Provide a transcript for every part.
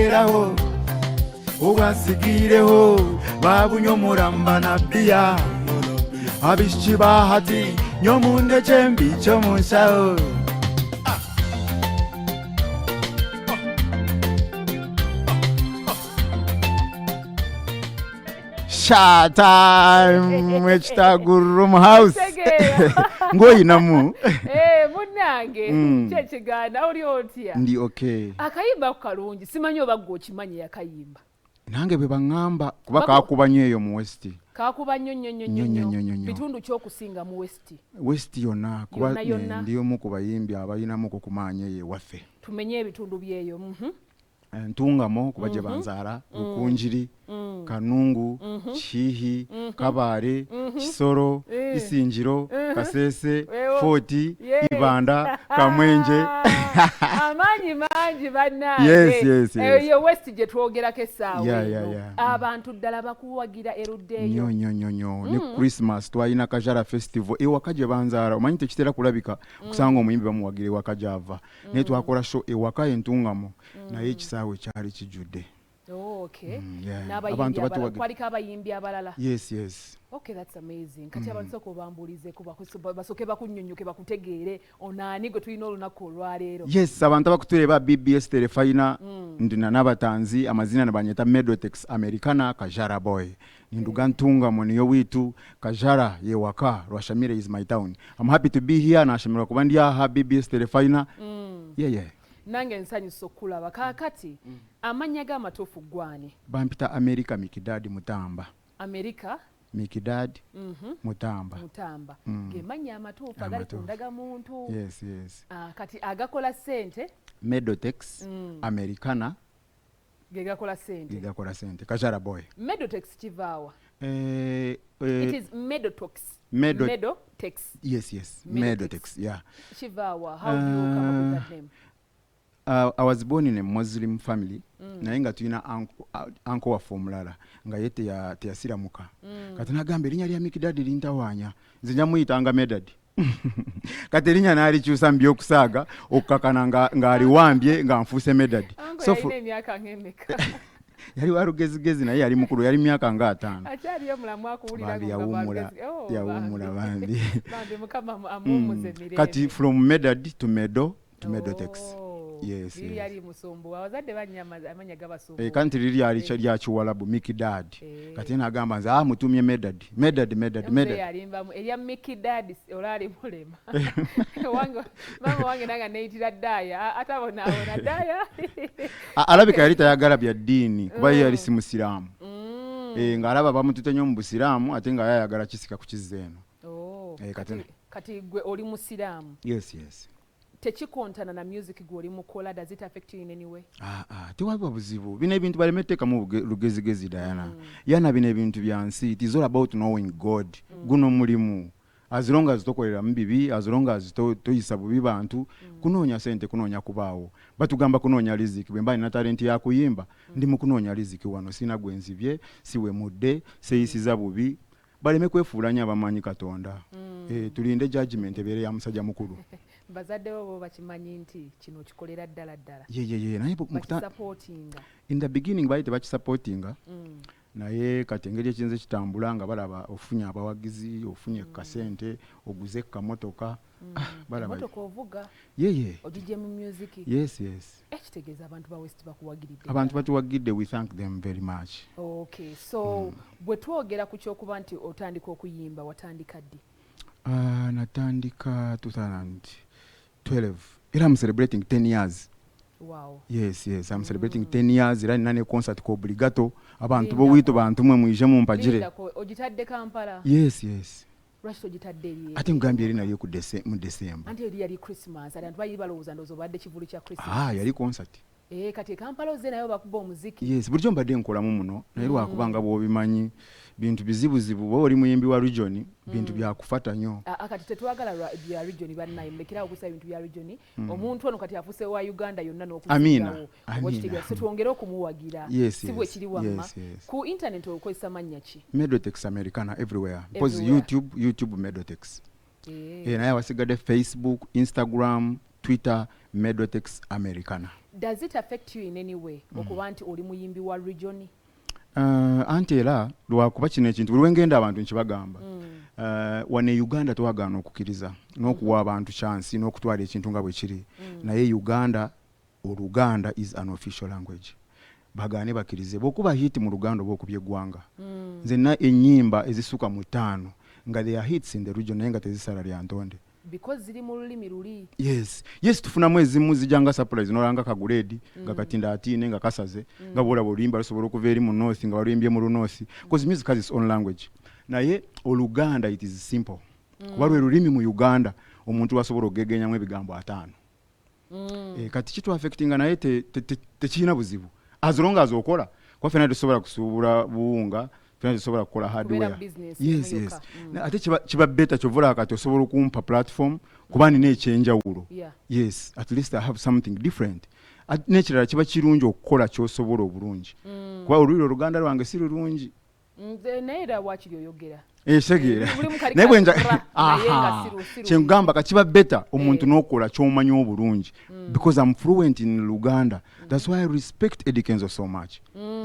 Bwongeraho obwasigiireho babunyomuramba na bbiya abishiki bahati nyomundekye mbiikye omu nshaho. Shatime ekitagurira omu house. Tegeera. Ng'oyinamu. Eh, munnange. Kyekigaana oli otya? Ndi okay. Akayimba ako kalungi, simanyi oba gwe okimanyi yakayimba. Nange bwe baŋŋamba kuba kakuba nnyo eyo mu West. Kakuba nnyo nnyo nnyo nnyo nnyo. Nnyo, nnyo, nnyo. Bitundu ki okusinga mu West? West yonna kuba Yonna, yonna. Ndi omu ku bayimbi abalinamu ku kumaanyi eyo ewaffe. Tumenye ebitundu byeyo. Ntungamo kuba gye banzaala, Rukungiri, Kanungu, Kihihi, Kabale, Kisoro, Isingiro, Kasese, Fort, Ibanda, Kamwengye. Amaanyi mangi bannange. Yes. Eyo West gye twogerako essaawa eno. Abantu ddala bakuwagira erudda eyo. Nnyo nnyo nnyo nnyo. Ne Christmas twalina Kajara Festival ewaka gye banzaala. Omanyi tekitera kulabika kusanga omuyimbi bamuwagira ewaka gy'ava. Naye twakola show ewaka Entungamo naye ekisaawe kyali kijjudde. Oh, okay. Yeah. N'abayimbi Abantu abalala, batuwagira. kwaliko abayimbi abalala. Yes. Okay, that's amazing. Kati abantu sooka obambuulizeeko basooke bakunnyonnyoke bakutegeere onaani gwe tulina olunaku olwaleero. Yes, abantu abakutureeba BBS Terefayina, ndina n'abatanzi amazina nibanyeta Medotex Americana Kajara Boy. Ninduga Ntungamo niyo witu Kajara yewaka Rwashamire is my town. I'm happy to be here, nashemererwa kuba ndi aha BBS Terefayina. Yeah. Nange nsanyusa okulaba. Kaakati amannya ge amatuufu gwani? Bampita America Mikidadi Mutamba. America Mikidadi Mutamba. Mutamba. Ge mannya amatuufu agali ku Amatuufu. ndagamuntu. Yes. Kati agakola ssente? Medotex Americana Ge gakola ssente. Ge gakola ssente. Kajara Boy. Medotex kivaawa? Eh, It is Medotox. Medotex. Yes. Medotex. Medotex, yeah. Kivaawa? How do you come up with that name? I was born in a Muslim family. Naye nga tulina uncle waffe omulala nga ye teyasiramuka. Kati n'agamba erinnya lya Mikidadi lintawaanya, nze nja muyitanga Medadi. Kati erinnya n'alikyusa mu by'okusaaga okukakana ng'aliwambye nga nfuuse Medadi. Uncle So yalina emyaka ng'emeka? Yali wa lugezigezi naye yali mukulu, yali myaka nga 50. Akyaliyo mulamu akuwulira Bambi nga yawummula, balugezi. Oh, yawummula bambi. bambi. Bambi Mukama amuwummuze mirembe. Kati from Medad to Medo to Medotex. Oh, Yes, liri yes. yali musumbuwa. Abazadde bannya amannya gabasumbuwa. Kanti liri lyali lya Kiwalabu Mikidad. Kati n'agamba nze mutumye Medad. Medad, Medad, Omuzeeyi Medad. alimbamu erya Mikidad olali mulema. Wange, maama wange nange neeyitira Daya. Atabonaabona Daya. Alabika yali tayagala bya ddiini kuba ye yali si musiraamu. Ng'alaba bamutute nnyo mu busiraamu ate nga yayagala kisika ku kizza eno. Oh, Kati kati gwe oli musiraamu? Yes. Tekikontana na music gwe oli mukola? Does it affect you in any way? Tewaliwo buzibu. Bino ebintu baleme teekamu lugezigezi Diana. Yana bino ebintu bya nsi. It is all about knowing God. Guno mulimu. As long as tokoleramu bibi, as long as toyisa bubi bantu, kunoonya sente, kunoonya kubaawo. Batugamba kunoonya riziki. Bwe mba nina talenti ya kuyimba, ndi mu kunoonya riziki wano. Sina gwe nzibye, siwemudde, seeyisiza bubi. Baleme kwefuula nnyo abamanyi Katonda. Tulinde judgment ebeere ya musajja mukulu. Bazadde bo bo bakimanyi nti kino okikolera ddala ddala? Ye. Naye Bakisupportinga? In the beginning baali tebakisupportinga. Naye kati engeri ekinze kitambula nga balaba ofunye abawagizi, ofunye kasente, oguze kamotoka. Balaba. Emmotoka ovuga? Ye. Ogigye mu music? Yes. Ekitegeeza abantu ba West bakuwagiridde. Abantu batuwagidde, we thank them very much. Okay, so bwe twogera ku kyokuba nti otandika okuyimba, watandika ddi? Natandika 2012. Era I'm celebrating 10 years. Wow. Yes, I'm celebrating 10 years. Era nina ne concert ko obligato. Abantu Lindako. bo witu bantu mwe mwije mumpagire. Lindako, ogitadde Kampala? Yes. Lwaki togitadde eri? Ate ngambye eri nayo mu December. Anti eri yali Christmas, abantu bali balowooza ndowooza obadde kivulu kya Christmas. Yali concert. Kati e Kampala ozze nayo bakuba omuziki? Yes, bulijjo mbadde nkolamu muno, naye lwakuba nga bw'obimanyi bintu bizibuzibu, bw'oba oli muyimbi wa region, bintu byakufata nnyo. Kati tetwagala bya region bannaye, mulekerawo okusa ebintu bya region. Omuntu ono kati afuuse wa Uganda yonna n'okusingawo. Amina, Oba amina. okitegeera, so twongere okumuwagira. Yes, Si bwe yes, kiri wamma? yes. Ku internet okozesa mannya ki? Medotex Americana everywhere. Mpozi Everywhere. YouTube Medotex. Naye awasigadde Facebook, Instagram, Twitter, Medotex Americana. Does it affect you in any way okuba nti oli muyimbi wa region? Anti era lwakuba kino ekintu buli wengenda abantu nkibagamba. Wano e Uganda twagaana okukkiriza n'okuwa abantu chance n'okutwala ekintu nga bwe kiri. Naye Uganda, Oluganda is an official language. Bagaane bakkirize, bw'okuba hit mu Luganda oba okubya eggwanga. Nze nina ennyimba ezisuka mu ttaano nga they are hits in the region, naye nga tezisala lya ntonde. Because ziri mu lulimi luli. Yes, tufunamu ezimu zijja nga surprise, nolanga kaguledi nga katinda atiine nga kasaze, nga bwolaba oluyimba lusobola okuva eri mu north nga baluyimbye mu lunorth, because music has its own language. Naye Oluganda, it is simple, kuba lwe lulimi mu Uganda omuntu wasobola okugegenyamu ebigambo 50. Kati kitwaffectinga, naye tekirina buzibu as long as okola, kuba fena tetusobola kusuubula buwunga, fena tetusobola kukola hardware. Business Yes. emu Yes. yokka. Ate kiba better, kyova kati osobola okumpa platform kuba nina ekyenjawulo. Yes, at least I have something different. N'ekirala, kiba kirungi okukola kyosobola obulungi, kuba olulimi Oluganda lwange si lulungi. Nze naye era wakiri oyogera. Ekitegeera? Mulimu kali Naye bwenja ra, naye nga Aha. siru. Kyenkugamba, kakiba better omuntu n'okola kyomanyi obulungi, because I'm fluent in Luganda. That's why I respect Eddie Kenzo so much.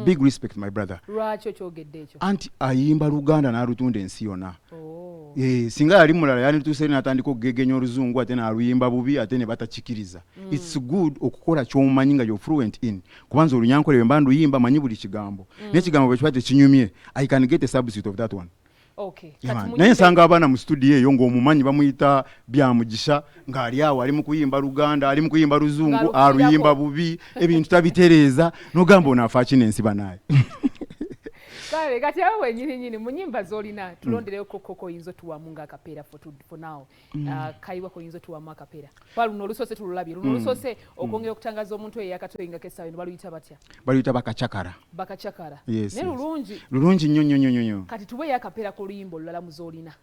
Big respect, my brother. Lwaki okyogedde ekyo? Anti ayimba Luganda n'alutunda ensi yonna. Oh. Singa yali mulala, yandituuse eri n'atandika okugegenya oluzungu, ate n'aluyimba bubi, ate ne batakikiriza. It's good okukola kyomanyi nga you're fluent in, kubanza Olunyankole bwe mba nduyimba manyi buli kigambo, n'ekigambo bwe kiba tekinyumye, I can get a substitute of that one. Okay. Yeah, Kati man. mu Naye nyimba- nsanga abaana mu studio eyo ng'omumanyi bamuyita Byamugisha, ng'ali awo ali mu kuyimba Luganda, ali mu kuyimba Luzungu, Ng'alufiirako. aluyimba bubi, ebintu tabitereeza, n'ogamba ono afa kino ensi banaye. Kale kati awo wenyini nyini mu nyimba z'olina, tulondereyo koko oyinza otuwamu ng'akapeera for now. Kayiwa koyinza otuwamu akapeera, kuba luno olusoose tululabye, luno olusoose okwongera okutangaza omuntu eyo yakatoyingako essaawa eno, baluyita batya? Baluyita Bakacakara. Bakacakara. Yes, Naye yes. lulungi. Lulungi nnyo nnyo nnyo nnyo. Kati tuweeyo akapeera k'oluyimba olulala mu z'olina.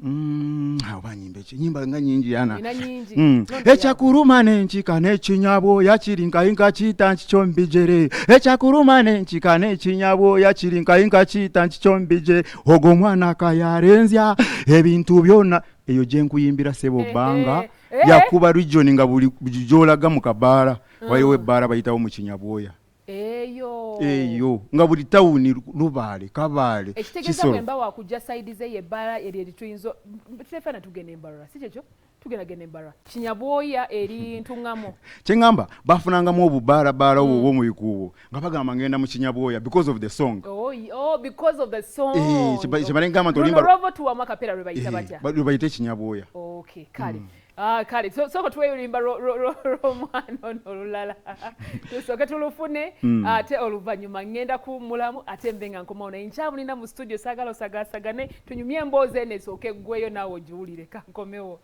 Oba nyimba eki? Nyimba nga nyingi yana. Nina nyingi. Londa. Ekyakuluma n'enkika n'ekinyabwoya kiri nkayinka kiyita nkikyombijere. Ekyakuluma n'enkika n'ekinyabwoya kiri nkayinka kiyita nkikyombijere. Ogwo omwana kayarenzya ebintu byonna. Eyo gye nkuyimbira, sebo, bbanga yakuba region nga buli gy'olaga mu kabaala, waliwo ebbaala bayitawo mu Kinyabwoya. Eyo. Eyo nga buli tawuni, Lubaale, Kabaale, Ekitegeeza Kisoro. Bwe mba wakujja side zeyo ebbaala eryo erituyinza tefana tugenda embalala, si kyekyo? Tugenda genda embalala, Kinyabwoya eri Ntuŋŋamo. Kyeŋŋamba, bafunangamu obubaalabaala obwo obw'omu bikuubo nga bagamba ngenda mu Kinyabwoya because of the song. Oh, because of the song. Eh, kyebale ngamba nti Luno oluyimba lwova tuwamu akapeera lwe bayita Eh, batya? Lwe bayita Ekinyabwoya. Okay, kale. Ah, kale so sooka tuweeyo oluyimba lw'omwana ono olulala, tusooke tulufune, ate oluvannyuma ŋŋenda kuwummulamu, ate mbe nga nkomawo, naye nkyamulina mu studio, saagala osagaasagane, tunyumye emboozi eno esooke eggweyo naawe ogiwulire. Kankomewo.